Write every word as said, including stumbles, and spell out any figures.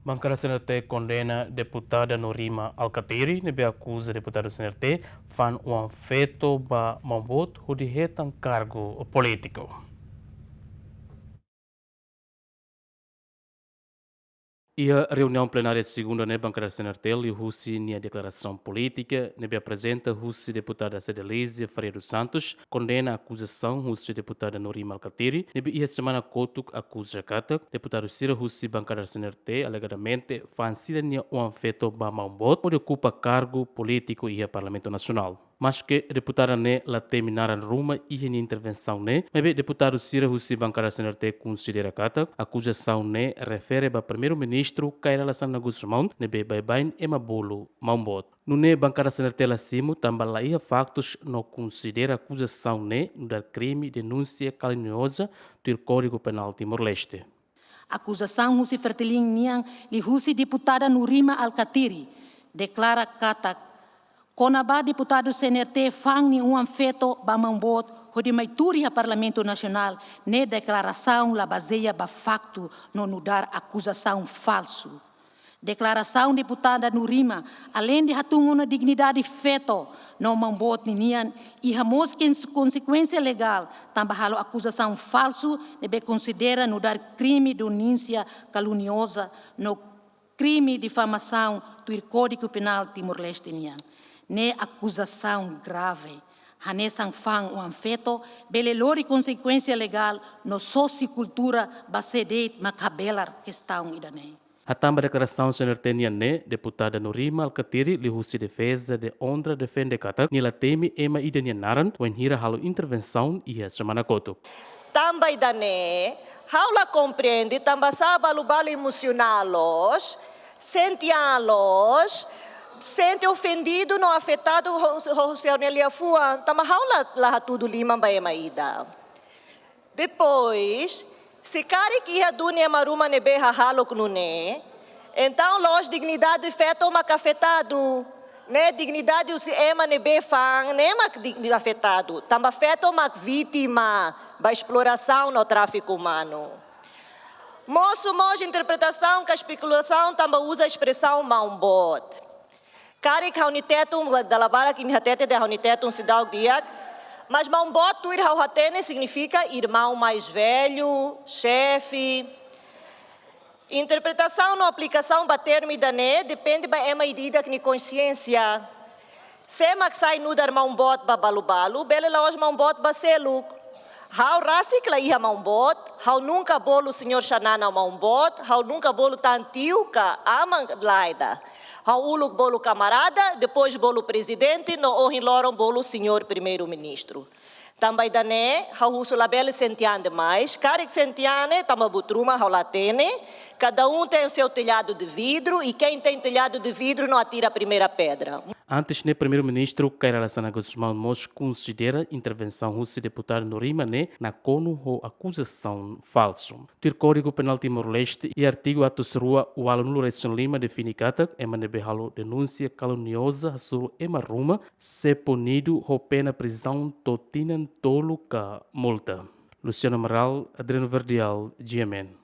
Bankada C N R T kondena deputada Norima Alkatiri ne'ebé akuza deputadu C N R T fa'an oan feto ba maun boot hodi hetan kargu polítiku. Iha reuniaun plenária segunda ne'e, bankada C N R T liuhusi nia deklarasaun polítika ne'ebé aprezenta husi deputada Cedelizia Faria dos Santos, kondena akuzasaun husi deputada Norima Alkatiri ne'ebé iha semana kotuk akuza katak deputadu sira husi bankada C N R T alegadamente fa'an sira-nia oan feto ba maun boot hodi okupa kargu polítiku iha Parlamentu Nasionál. Maske deputada ne'e la temi naran ruma iha nia intervensaun ne'e, maibé deputadu sira husi bankada C N R T konsidera katak akuzasaun ne'e refere ba Primeiru-Ministru Kay Rala Xanana Gusmão ne'ebé baibain ema bolu maun boot. Nune'e bankada C N R T la simu tanba la iha faktus no konsidera akuzasaun ne'e nu'udar krime denúnsia kalinioza tuir Kódigu Penál Timor-Leste. Akuzasaun husi Fretilin nian liuhusi deputada Norima Alkatiri deklara katak kona-ba deputadu C N R T fa'an nia oan feto ba maun boot hodi mai tuur iha Parlamentu Nasionál ne'e deklarasaun la bazeia ba faktu no nu'udar akuzasaun falsu. Deklarasaun deputada Norima, aleinde hatún ona dignidade feto no maun boot ninian, iha mós kens-, konsekuénsia legál tanba halo akuzasaun falsu ne'ebé konsidera nu'udar krime denúnsia kalinioza no krime difamasaun tuir Kódigu Penál Timor-Leste nian. Ne'e akuzasaun grave. Hanesan fa'an oan feto bele lori konsekuénsia legál no sosiokultura ba sé de'it mak habelar kestaun ida-ne'e. Hatán ba deklarasaun C N R T nian ne'e, deputada Norima Alkatiri liuhusi defeza de onra defende katak nia la temi ema ida nia naran wainhira halo intervensaun iha semana kotuk. Tanba ida-ne'e, ha'u la komprende tanbasá balu-balu emosionál loos, sente an loos, sente ofendidu no afetadu ho, ho, ho sira-nia liafuan, tanba ha'u la, la hatudu liman ba ema ida. Depois, se karik iha duni ema ruma ne'ebé hahalok nune'e, entaun la'ós dignidade feto mak afetadu, ne'e dignidade husi ema ne'ebé fa'an ne'e mak di, di afetadu, tanba feto mak vítima ba esplorasaun no tráfiku umanu. Mosu mós interpretasaun ka espekulasaun tanba uza espresaun maun boot. Karik ha'u-nia tetun, dala barak imi hatete dehan ha'u-nia tetun seidauk di'ak, mas maun boot tuir ha'u hatene signifika irmaun mais velho, xefe. Interpretasaun no aplikasaun ba termu ida-ne'e depende ba ema ida-idak nia konxiénsia. Sé mak sai nu'udar maun boot ba balu-balu, bele la'ós maun boot ba seluk. Ha'u rasik la iha maun boot, ha'u nunka bolu señór Xanana maun boot, ha'u nunka bolu tan tiu ka aman, lae ida. Ha'u uluk bolu kamarada, depois bolu prezidente, no ohin loron bolu señór Primeiru-Ministru. Tanba ida-ne'e, ha'u husu labele sente an demais, karik sente an ne'e, tanba buat ruma ha'u la hatene, cada um tem o seu telhado de vidro, e quem tem telhado de vidro não atira a primeira pedra. Antes ne'e, Primeiru-Ministru Kay Rala Xanana Gusmão mós konsidera intervensaun husi deputada Norima ne'e nakonu ho akuzasaun falsu. Tuir Kódigu Penál Timor-Leste, iha artigu atus rua ualunulu resin lima define katak ema ne'ebé halo denúnsia kalinioza hasoru ema ruma sei punidu ho pena prizaun to'o tinan tolu ka multa. Luciano Amaral, Adriano Verdial, G M N.